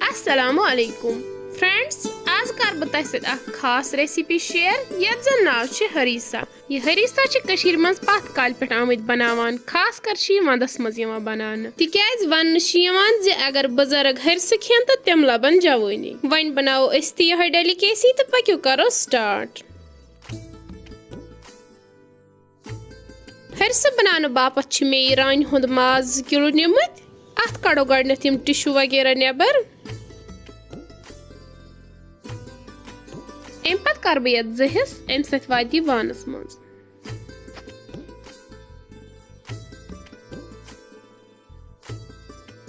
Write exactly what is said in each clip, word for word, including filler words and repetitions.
السلام علیکم فرینڈز، آز کر بہٕ تۄہہِ سۭتۍ اکھ خاص ریسیپی شیئر، یتھ زن ناو چھِ ہریسہ۔ یہِ ہریسہ چھِ کٔشیٖرِ منٛز پتھ کالہِ پٮ۪ٹھ آمٕتۍ بناوان، خاص کر چھِ یہِ ونٛدس منٛز یِوان بناونہٕ، تِکیازِ وننہٕ چھِ یِوان زِ اگر بُزرگ ہرسہٕ کھٮ۪ن تہٕ تِم لبن جوٲنی۔ وۄنۍ بناوو أسۍ تہِ یِہوٚے ڈیلیکیسی تہٕ پٔکِو کرو سٹارٹ۔ ہرسہٕ بناونہٕ باپتھ چھِ مےٚ یہِ رانہِ ہُنٛد ماز زٕ کِلوٗ نِمٕتۍ۔ اَتھ کَڑو گۄڈٕنٮ۪تھ یِم ٹِشوٗ وغیرہ نٮ۪بر۔ اَمہِ پَتہٕ کَرٕ بہٕ یَتھ زٕ حِصہٕ، اَمہِ سۭتۍ واتہِ یہِ وانَس منٛز۔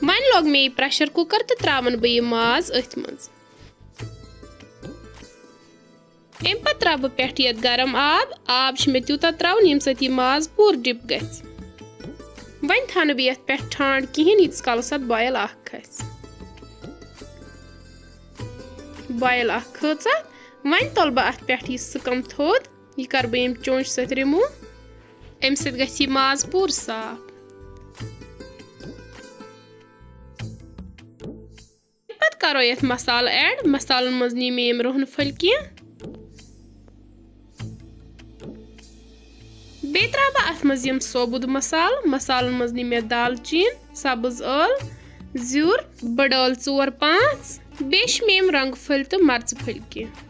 وۄنۍ لوگ مےٚ یہِ پریشر کُکر تہٕ ترٛاوَن بہٕ یہِ ماز أتھۍ منٛز۔ اَمہِ پَتہٕ ترٛاوٕ بہٕ پٮ۪ٹھٕ یَتھ گرم آب۔ آب چھُ مےٚ تیوٗتاہ ترٛاوُن، ییٚمہِ سۭتۍ یہِ ماز پوٗرٕ ڈِپ گژھِ۔ وۄنۍ تھاونہٕ بہٕ یَتھ پٮ۪ٹھ ٹھانٛڈ کِہیٖنۍ، ییٖتِس کالَس اَتھ بویِل اَکھ کھسہِ۔ بویِل اَکھ کھٔژ اَتھ۔ وۄنۍ تُلہٕ بہٕ اَتھ پٮ۪ٹھ یہِ سٕکَم تھوٚد۔ یہِ کَرٕ بہٕ ییٚمہِ چونٛچہِ سۭتۍ رِموٗ۔ اَمہِ سۭتۍ گژھِ یہِ ماز پوٗرٕ صاف۔ پتہٕ کرو یتھ مسالہٕ ایڈ۔ مسالن منٛز نی مےٚ یِم رُہنہٕ پھٔلۍ کینٛہہ۔ بیٚیہِ ترٛاوٕ بہٕ اتھ منٛز یِم ثوبوٗت مسالہٕ۔ مسالن منٛز نی مےٚ دالچیٖن، سبٕز ٲل، زیُر، بٔڑ ٲل ژور پانٛژھ، بیٚیہِ چھِ مےٚ یِم رنٛگہٕ پھٔلۍ تہٕ مرژٕ پھٔلۍ کینٛہہ۔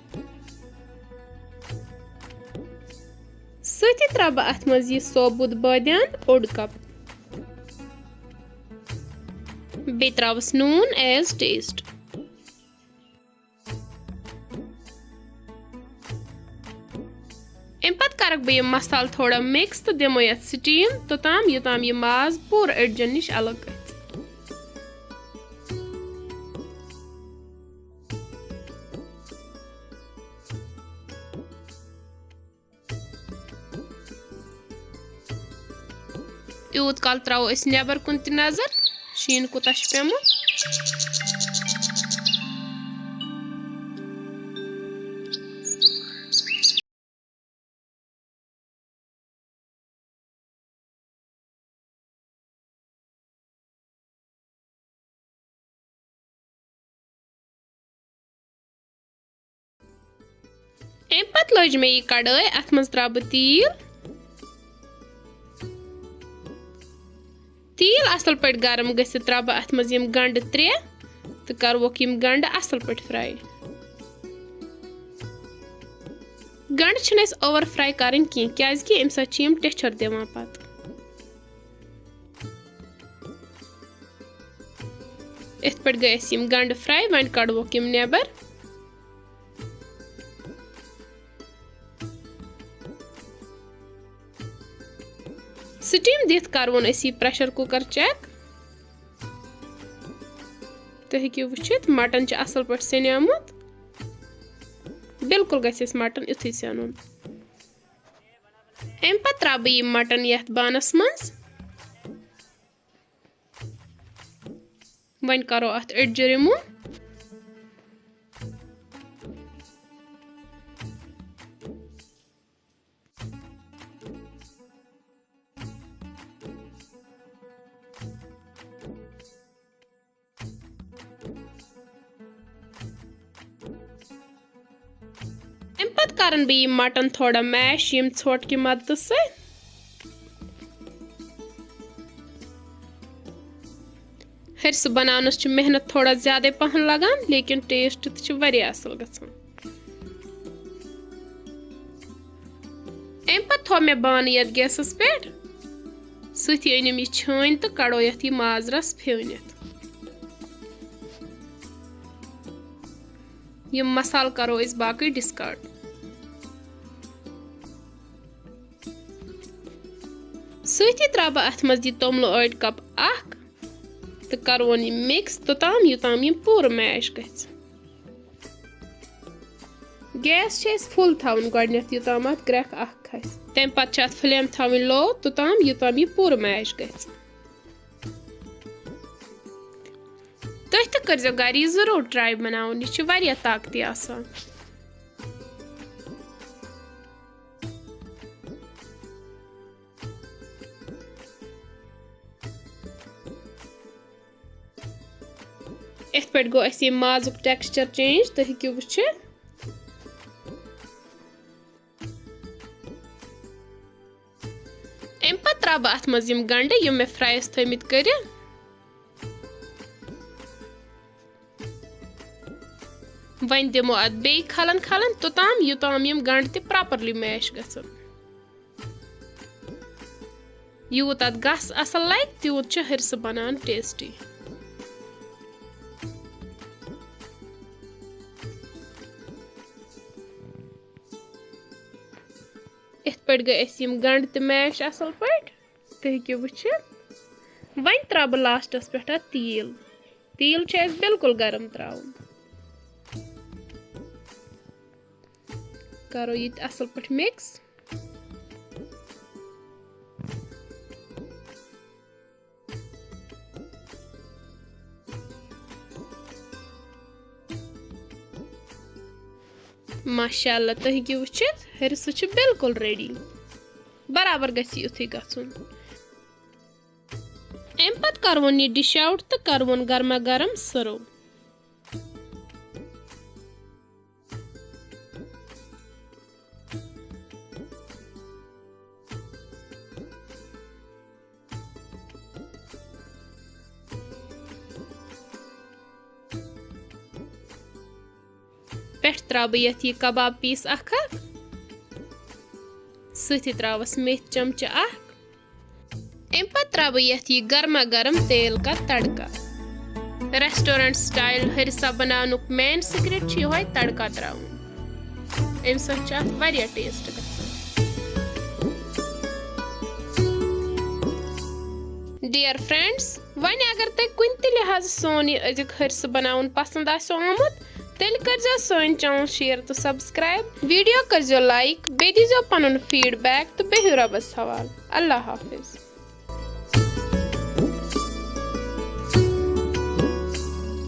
سۭتی ترٛاوٕ بہٕ اتھ منٛز یہِ ثوبوٗت بٲدیان اوٚڑ کپ۔ بیٚیہِ ترٛاوَس نوٗن as taste۔ اَمہِ پَتہٕ کَرَکھ بہٕ یہِ مصالہٕ تھوڑا mix تہٕ دِمو یَتھ steam توٚتام، یوٚتام یہِ ماز پوٗرٕ أڈجَن نِش الگ گژھِ۔ یوٗت کال ترٛاوو أسۍ نٮ۪بر کُن تہِ نظر، شیٖن کوٗتاہ چھُ پیومُت۔ اَمہِ پتہٕ لٲج مےٚ یہِ کڑٲے، اَتھ منٛز ترٛاوٕ بہٕ تیٖل۔ تیٖل اَصٕل پٲٹھۍ گرم گٔژھِتھ ترٛاوٕ بہٕ اَتھ منٛز یِم گنٛڈٕ ترٛےٚ تہٕ کَرٕ ووکھ یِم گنٛڈٕ اَصٕل پٲٹھۍ fry۔ گنٛڈٕ چھِنہٕ اَسہِ over fry کَرٕنۍ کینٛہہ، کیٛازِکہِ اَمہِ سۭتۍ چھِ یِم ٹٮ۪چھَر دِوان پَتہٕ۔ یِتھ پٲٹھۍ گٔے اَسہِ یِم گنٛڈٕ fry، وۄنۍ کڑوکھ یِم نٮ۪بر۔ Steam دِتھ کروُن أسۍ یہِ pressure cooker check۔ تُہۍ ہیٚکِو وٕچھِتھ، مٹن چھُ اَصٕل پٲٹھۍ سیٚنیومُت۔ بِلکُل گژھِ اَسہِ مٹن یُتھُے سیٚنُن۔ اَمہِ پتہٕ ترٛاوٕ بہٕ یہِ مٹن یَتھ بانَس منٛز۔ وۄنۍ کرو اتھ أڈجہِ remove۔ اَمہِ پتہٕ کرن بہٕ یہِ مٹن تھوڑا mash ییٚمہِ ژھۄٹھ کہِ مدتہٕ سۭتۍ۔ ہرسہٕ بناونس چھِ محنت تھوڑا زیادے پہن لگان، لیکن taste تہِ چھِ واریاہ اصل گژھان۔ اَمہِ پتہٕ تھوٚو مےٚ بانہٕ یتھ gasس پٮ۪ٹھ، سۭتی أنِم یہِ چھٲنۍ تہٕ کڑو یتھ یہِ ماز رس پھیوٗنِتھ۔ یِم مسالہٕ کرو أسۍ باقٕے discard۔ سۭتی ترٛاوٕ بہٕ اَتھ منٛز یہِ توٚملہٕ ٲٹۍ cup اکھ تہٕ کروُن یہِ mix توٚتام، یوٚتام یِم پوٗرٕ mash گژھِ۔ Gas چھِ اَسہِ full تھاوُن گۄڈٕنٮ۪تھ، یوٚتام اَتھ گرٛٮ۪کھ اکھ کھسہِ۔ تَمہِ پتہٕ چھِ اَتھ flame تھاوٕنۍ low توٚتام، یوٚتام یہِ پوٗرٕ mash گژھِ۔ تُہۍ تہِ کٔرزیٚو گرِ یہِ ضروٗر try بناوُن، یہِ چھُ واریاہ طاقتی آسان۔ یِتھ پٮ۪ٹھ گوٚو اَسہِ یہِ مازُک texture change، تُہۍ ہیٚکِو وٕچھِتھ۔ اَمہِ پَتہٕ ترٛاوٕ بہٕ اَتھ منٛز یِم گَنٛڈٕ، یِم مےٚ fry ٲسۍ تھٲومٕتۍ کٔرِتھ۔ وۄنۍ دِمو اَتھ بیٚیہِ کھلَن کھلَن توٚتام، یوٚتام یِم گَنٛڈٕ تہِ properly mash گژھن۔ یوٗت اَتھ گس اَصٕل لَگہِ، تیوٗت چھُ ۂرسہٕ بَنان tasty۔ یِتھ پٲٹھۍ گٔے اَسہِ یِم گَنٛڈٕ تہِ mash اَصٕل پٲٹھۍ، تُہۍ ہیٚکِو وٕچھِتھ۔ وۄنۍ ترٛاوٕ بہٕ lastس پٮ۪ٹھ اَتھ تیٖل۔ تیٖل چھُ اَسہِ بِلکُل گرم ترٛاوُن۔ کَرو یہِ تہِ اَصٕل پٲٹھۍ mix۔ ماشاء اللہ، تُہۍ ہیٚکِو وٕچھِتھ، ۂرسہٕ چھُ بِلکُل ready۔ برابر گژھِ یہِ یُتھُے گژھُن۔ اَمہِ پَتہٕ کَرٕوون یہِ dish out تہٕ کَرٕوون گرما گرم serve۔ پٮ۪ٹھ ترٛاوٕ بہٕ یَتھ یہِ کباب piece اَکھ اَکھ، سۭتی ترٛاوَس میتھِ چمچہٕ اَکھ۔ اَمہِ پَتہٕ ترٛاوٕ بہٕ یَتھ یہِ گرما گرم تیل کا تڑکا۔ Restaurant style ۂرسہ بناونُک main secret چھُ یِہوٚے تڑکا ترٛاوُن۔ اَمہِ سۭتۍ چھُ اَتھ واریاہ taste گژھان۔ Dear friends، وۄنۍ اگر تۄہہِ کُنہِ تہِ لحاظہٕ سون یہِ أزیُک ۂرسہٕ بناوُن پسنٛد آسیو آمُت، تیٚلہِ کٔرزیو سٲنۍ channel share تہٕ subscribe، video کٔرزیو like، بیٚیہِ دیٖزیو پنُن feedback تہٕ بِہِو رۄبس حوالہٕ۔ اللہ حافظ۔